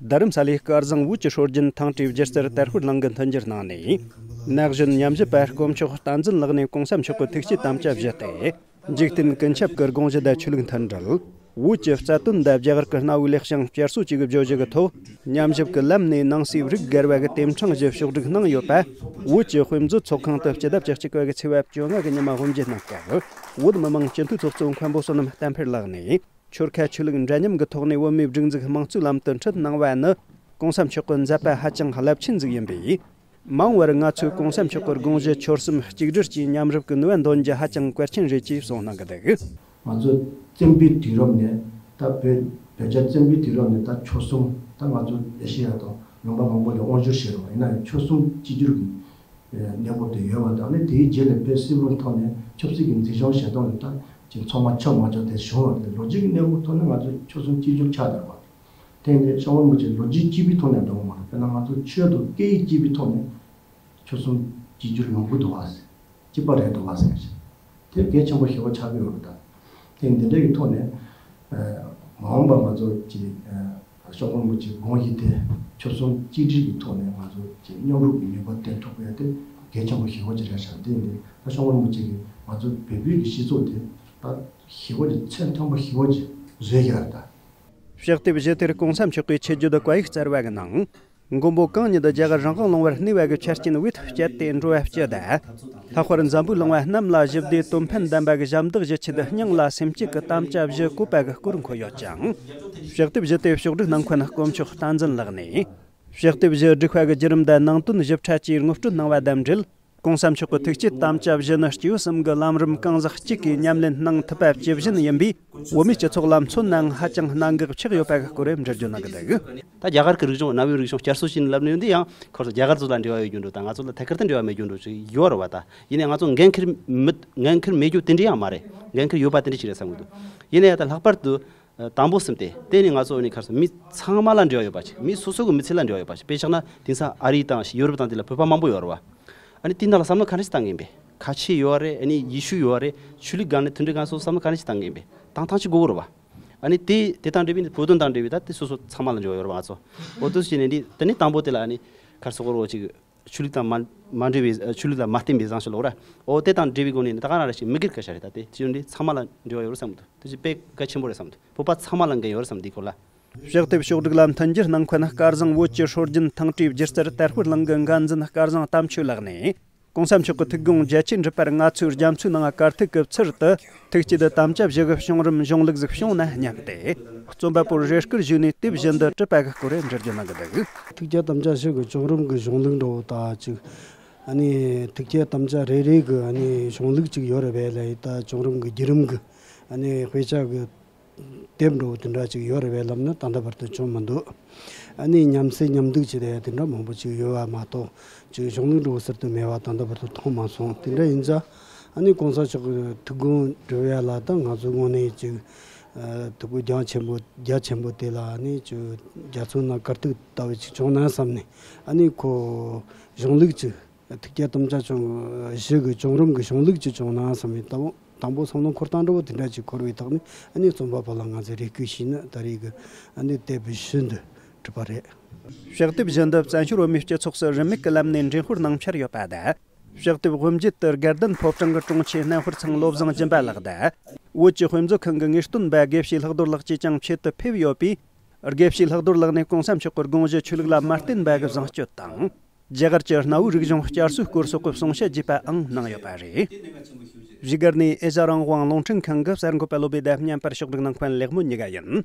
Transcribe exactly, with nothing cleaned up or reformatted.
རྡ་རམ་ས་ལའི་སྐལ་བཟང་བོད་ཀྱི་སྲོལ་རྒྱུན་ཐང་སྤྲུལ་སྒྱུ་རྩལ་དར་སྤེལ་གླིང་གིས་མཐུན་འགྱུར་གནང་ནས། ན་གཞོན་ཉམས་ཞིབ་པ་དཀོན་མཆོག་བསྟན་འཛིན་ལགས་ནས་གོང་ས་མཆོག་གི་ཐུགས་བསྐྱེད་དམ་བཅའ་བཞེས་ཏེ། འཇིག་རྟེན་ཀུན་ཁྱབ་ཀྱི་དགོངས་གཞི་དང་ཆོས་ལུགས་མཐུན་སྒྲིལ། བོད་ཀྱི་རྩ་དོན་དང་རྒྱ་གར་གྱི་གནའ་བོའི་ལེགས་བྱང་བསྐྱར་གསོ་བྱེད་དགོས་པའི་བརྗོད་གཞི་གི་ཐོག། ཉམས་ཞིབ་ཀྱི་ལམ་ནས་ནང་གསེས་རིགས་བརྒལ་བ་གི་དེབ་ཕྲེང་བཞི་ཕྱོགས་བསྒྲིགས་གནང་ཡོད་པ། བོད་ཀྱི་དཔེ་མཛོད་ཚོགས་ཁང་དུ་སྤྱི་ཟླ་བཅུ་གཅིག་པ་གི་ཚེས་པ་བཅོ་ལྔ་གི་ཉི་མ་དབུ་འབྱེད་གནང་སྐབས། བོད་མི་མང་སྤྱི་འཐུས་ཚོགས་གཙོ་མཁན་པོ་བསོད་ནམས་བསྟན་འཕེལ་ལགས་ནས། ཆོལ་ཁ་ཆོས་ལུགས་འདྲ་མཉམ་གྱི་ཐོག་ནས་བོད་མིའི་སྒྲིག་འཛུགས་དམངས་གཙོའི་ལམ་དུ་ཁྲིད་གནང་བ་ནི། གོང་ས་མཆོག་གི་མཛད་པ་ཧ་ཅང་རླབས་ཆེན་ཟིག་ཡིན་པས། མ་འོངས་པར་ང་ཚོས་གོང་ས་མཆོག་གི་དགོངས་གཞི་ཆོལ་གསུམ་གཅིག་སྒྲིལ་གྱི་མཉམ་རུབ་ཀྱི་ནུས་པ་འདོན་རྒྱུ་ཧ་ཅང་གལ་ཆེན་རེད་ཅེས་གསུངས་གནང་གི་འདུག་ང་ཚོ་བཙན་པོའི་དུས་རབས་ནས་ད་བོད་བོད་རྒྱ་བཙན་པོའི་དུས་རབས་ནས་ད་ཆོལ་གསུམ། ད་ང་ཚོ་ཨེ་ཤེ་ཡ་དང་ལུང་པ་མང་པོ་ལ་དབང་བསྒྱུར་བྱས་རེད་བ། ཡིན་ན་ཡང་ཆོལ་གསུམ་གཅིག་སྒྲིལ་གྱི་གནས་བབ་དེ་ཡོད་པ་དང་། ཨ་ནི་དེའི་རྗེས་ལ་བོད་སིལ་བུར་ཐོག་ནས་ཆབ་སྲིད་ཀྱི་འཛིན་སྐྱོང་བྱེད་སྟངས་ལ་ད་ཅིག་ཚང་མ་ཆ་མ་ཆག་དེ་བྱུང་བ་དེ། ལོ་རྒྱུས་ཀྱི་གནས་བབ་ཐོག་ནས་ང་ཚོ་ཆོལ་གསུམ་གཅིག་སྒྲིལ་ཆགས་བསྡད་པ། དེ་ནས་ཤོག་སྒོར་མོ་ཆེ་ལོ་རྒྱུས་གཅིག་པའི་ཐོག་ནས་འགྲོ་གི་མ་རེད། དཔེར་ན་ང་ཚོ་ཆོས་དང་སྐད་ཡིག་གཅིག་པའི་ཐོག་ནས་ཆོལ་གསུམ་གཅིག་གྱུར་ཡོང་གི་འདུག་བ་ཟེར། གཅིག་པ་རེད་འདུག་བ་ཟེར་ཞིང་། དེ་གལ་ཆེན་པོ་ཞེ་པོ་ཆགས་ཀྱི་ཡོད་རེད་ད། དེ་འདི་འདྲ་གི་ཐོག་ནས་ཨ་མ་འོངས་པ་ང་ཚོ་གི་ཨ་ཤོག་སྒོར་མོ་ཆེའི་དགོངས་གཞི་དེ་ཆོལ་གསུམ་གཅིག་སྒྲིལ་གྱི་ཐོག་ནས་ང་ཚོ་གི་མཉམ་རུབ་ཀྱི་ནུས་པ་བཏོན་ཐུབ་པ་དེ་གལ་ཆེན་པོ་ཞེ་པོ་ཅིག་རེད་ཤག་དེ་ཡིན་དུས་ད་ཤོག་སྒོར་མོ་ཆེ་གིས་ང་ཚོ་བོད་པའི་གི་སྤྱི་ཚོགས་དེ་ད་ཞེ་པོ་ཅིག་ཚད་མཐོན་པོ་ཞེ་པོ་ཅིག་བཟོས་ཡོད་རེད་ད། གཤེགས་དེབ་བཞི་དེར་གོང་ས་མཆོག་གིས་ཆིབས་བསྒྱུར་དུ་བཀའ་ཡིག་སྩལ་བ་གི་ནང་། མགོན་པོ་གང་ཉིད་རྒྱ་གར་རང་དབང་ལུང་པར་གནས་པ་གི་ཆ་རྐྱེན་བེད་སྤྱད་དེ་འགྲོ་བ་སྤྱི་དང་། ལྷག་པར་འཛམ་བུའི་གླིང་བ་རྣམས་ལ་ཞི་བདེ་དོན་ཕན་ལྡན་པ་གི་ཞབས་འདེགས་ཞུ་ཆེད་སྙིང་ལ་སེམས་གཅིག་གི་དམ་བཅའ་བཞེས་དགོས་པ་གི་སྐོར་འཁོད་ཡོད་ཅིང་། གཤེགས་དེབ་བཞི་དེ་ཕྱོགས་སྒྲིག་གནང་མཁན་དཀོན་མཆོག་བསྟན་འཛིན་ལགས་ནས། གཤེགས་དེབ་བཞི་བསྒྲིགས་པ་གི་བརྒྱུད་རིམ་དང་ནང་དོན་ཞིབ་ཕྲ་བཅས་ངོ་སྤྲོད་གནང་བ་དང་འབྲེལ། གོང་ས་མཆོག་གི་ཐུགས་བསྐྱེད་དམ་བཅའ་བཞི་ནི་སྐྱེས་བུ་གསུམ་གྱི་ལམ་རིམ་གང་ཟག་གཅིག་གིས་ཉམས་ལེན་གནང་ཐུབ་པ་ཇི་བཞིན་ཡིན་པས། བོད་མིའི་སྤྱི་ཚོགས་ལ་མཚོན་ནའང་ཧ་ཅང་གནད་འགག་ཆགས་ཡོད་པ་གི་སྐོར་འགྲེལ་བརྗོད་གནང་གི་འདུག་ད་རྒྱ་གར་གྱི་རིག་གཞུང་། གནའ་བོའི་རིག་གཞུང་བསྐྱར་གསོ་བྱས་ནས་ལབ་ནས་ཡོང་དུས་ཡང་ཁོ་ཚོ་རྒྱ་གར་ཚོ་ལ་འབྲེལ་བ་ཡོད་རྒྱུ་འགྲོ་དང་། ང་ཚོ་ལ་ཐད་ཀར་དུ་འབྲེལ་བ་མེད་རྒྱུ་འགྲོ་ཅིག་ཡོད་རེད་བ། ད་ཡིན་ནའི་ང་ཚོ་འགན་འཁུར་མེད། འགན་འཁུར་མེད་རྒྱུ་དེ་འདྲ་ཡང་མ་རེད། འགན་འཁུར་ཡོད་པ་དེ་འདྲ་ཞིག་རེད་བསམ་གྱི་འདུག་ཡིན་ནའི་ཡང་ད་ལྷག་པར་དུ། དང་པོ་གསུམ་དེ། དེ་ནི་ང་ཚོ་ནི་ཁར་སོང་མི་ཚང་མ་ལ་འབྲེལ་བ་ཡོད་པ་ཞིག་མི་སོ་སོ་གི་མི་ཚེ་ལ་འབྲེལ་བ་ཡོད་པ་ཞིག་དཔེ་བཞག་ན་དེང་སང་ཨ་རི་དང་ཡོ་རོབ་དང་དེ་ལ་བོད་པ་མང་པོ་ཡོད་རེད་བ། ཨ་ནི་དེ་ནང་ལ་བསམ་བློ་ག་འདྲ་ཞིག་བཏང་གི་ཡིན་པས། ཁ་ཆེ་ཡོད་རེད། ཨ་ནི་ཡེ་ཤུ་ཡོད་རེད། ཆོས་ལུགས་སྒང་ནས་མཐུན་སྒྲིལ་སྒང་སོགས་བསམ་བློ་ག་འདྲ་ཞིག་བཏང་གི་ཡིན་པས། བཏང་ཐང་ཞིག་དགོས་ཀྱི་རེད་བ། ཨ་ནི་དེ་དེ་དང་འབྲེལ་བའི་བོད་དོན་དང་འབྲེལ་བའི་ད་དེ་སོ་སོ་ཚང་མ་ལ་འབྲེལ་བ་ཡོད་རེད་བ་ང་ཚོ། འོ་དེ་བྱས་ནས་འདི་དེ་ནི་དང་པོ་དེ་ལ་ཨ་ནི་ཁར་སོང་གོ་རོ་ཅིག་ཆོས་ལུགས་དང་མ་མ་འབྲེལ་བའི། ཆོས་ལུགས་དང་མ་བརྟེན་པའི་བཟང་སྤྱོད་ལོ་ར། འོ་དེ་དང་འབྲེལ་བའི་སྒོ་ནས་ད་ག་རང་ར་ཞིག་མི་སྒེར་སྐད་ཆ་རེད། ད་དེ་ཅི་ཡོད་འདི་ཚང་མ་ལ་འབྲེལ་བ་ཡོད་རེད་བསམ་འདུག་དེ་ཅི་དཔེ་གལ་ཆེན་པོ་རེད་བསམ་འདུག་བོད་པ་ཚང་མ་ལ་འགན་ཡོད་རེད་བསམ་འདི་སྐོར་ལ། གཤེགས་དེབ་ཕྱོགས་སྒྲིག་ལ་མཐུན་འགྱུར་གནང་མཁན་སྐལ་བཟང་བོད་ཀྱི་སྲོལ་རྒྱུན་ཐང་སྤྲུལ་སྒྱུ་རྩལ་དར་སྤེལ་གླིང་གི་འགན་འཛིན་སྐལ་བཟང་དམ་ཆོས་ལགས་ནས། གོང་ས་མཆོག་གི་ཐུགས་དགོངས་རྒྱ་ཆེར་འགྲུབ་པར་ང་ཚོས་རྒྱ་མཚོའི་ནང་དཀའ་ཐུག་གི་ཚུལ་དུ། ཐུགས་བསྐྱེད་དམ་བཅའ་བཞི་གི་བྱུང་རིམ་གཞུང་ལུགས་ཟིག་བྱུང་ན་སྙམ་སྟེ། རྩོམ་པ་པོར་རེ་སྐུལ་ཞུས་ནས་དེབ་བཞི་འདི་བྲིས་པ་གི་སྐོར་འགྲེལ་བརྗོད་གནང་གི་འདུག་ཐུགས་བསྐྱེད་དམ་བཅའ་བཞི་གི་བྱུང་རིམ་གི་གཞུང་ལུགས་འདྲ་བོ་ད་ཅིག་ཨ་ནི་ཐུགས་བསྐྱེད་དམ་བཅའ་རེ་རེ་གི་ཨ་ནི་གཞུང་ལུགས་ཅིག་ཡོད་རེད་པས་ལ། ད་བྱུང་རིམ་གི་བརྒྱུད་རིམ་གི་ཨ་ནི་དཔེ་ཆ་གི་དེབ་འདྲ་བོ་དེ་འདྲ་ཅིག་ཡོད་རེད་པས་ལབ་ན་ད་ལྟ་བར་དུ་བྱུང་མི་འདུག་ཨ་ནི་མཉམ་བསྲེས་མཉམ་འདུག་བྱས་ཏེ་དེ་འདྲ་མང་པོ་ཅིག་ཡོད་པ་མ་གཏོགས། ཅིག་གཞུང་ལུགས་འདྲ་བོ་ཟུར་དུ་མེད་པ་ད་ལྟ་བར་དུ་མཐོང་མ་སོང་། དེ་འདྲ་ཡིན་ཙང་ཨ་ནི་གོང་ས་མཆོག་གི་ཐུགས་དགོངས་སྒྲུབ་ཡ་ལ་ད་ང་ཚོ་དངོས་གནས་ཅིག་ཨ་ཐུགས་དགོངས་རྒྱ་ཆེན་པོ་རྒྱ་ཆེན་པོ་དེ་ལ་ཨ་ནི་ཅིག་རྒྱ་མཚོའི་ནང་དཀའ་ཐུག་ལྟ་བུ་ཅིག་བྱུང་ན་བསམ་ནས། ཨ་ནི་ཁོ་གཞུང་ལུགས་ཅིག་ཐུགས་བསྐྱེད་དམ་བཅའ་བྱུང་བཞི་གི་བྱུང་རིམ་གྱི་གཞུང་ལུགས་ཅིག་བྱུང་ན་བསམ་ནས། དང་པོ་དང་པོ་བསམ་བློ་འཁོར་སྟངས་འདྲ་བོ་དེ་འདྲ་ཅིག་འཁོར་བའི་ཐོག་ནས་ཨ་ནི་རྩོམ་པ་པོ་ལ་ང་ཚོས་རེ་སྐུལ་ཞུས་ནས་ད་རེས་ཀྱི་ཨ་ནི་དེབ་བཞི་འདི་གྲུབ་པ་རེད། གཤེགས་དེབ་བཞི་འདི་བཙན་བྱོལ་བོད་མིའི་སྤྱི་ཚོགས་སུ་རིན་མེད་ཀྱི་ལམ་ནས་འགྲེམས་སྤེལ་གནང་འཆར་ཡོད་པ་དང་། གཤེགས་དེབ་དབུ་འབྱེད་དུ་དགའ་ལྡན་ཕོ་བྲང་གི་དྲུང་ཆེ་སྣེ་ཧུར་ཚང་བློ་བཟང་སྦྱིན་པ་ལགས་དང་། བོད་ཀྱི་དཔེ་མཛོད་ཁང་གི་ངེས་སྟོན་པ་དགེ་བཤེས་ལྷག་རྡོར་ལགས་བཅས་ཀྱང་ཆེད་དུ་ཕེབས་ཡོད་པས། དགེ་བཤེས་ལྷག་རྡོར་ལགས་ནས་གོང་ས་མཆོག་གི་དགོངས་གཞི་ཆོས་ལུགས་ལ་མ་བརྟེན་པ་གི་བཟང་སྤྱོད་དང་། རྒྱ་གར་གྱི་གནའ་བོའི་རིག་གཞུང་བསྐྱར་གསོའི་སྐོར་སོགས་ཀྱི་གསུང་བཤད་རྒྱས་པའང་གནང་ཡོད་པ་རེད། བཞུགས་སྒར་ནས་ཨེ་ཤ་རང་དབང་རླུང་འཕྲིན་ཁང་གི་གསར་འགོད་པ་བློ་བྷེ་དང་མཉམ་པར་ཕྱོགས་སྒྲིག་གནང་མཁན་ལེགས་སྨོན་གཉིས་ཀ་ཡིན།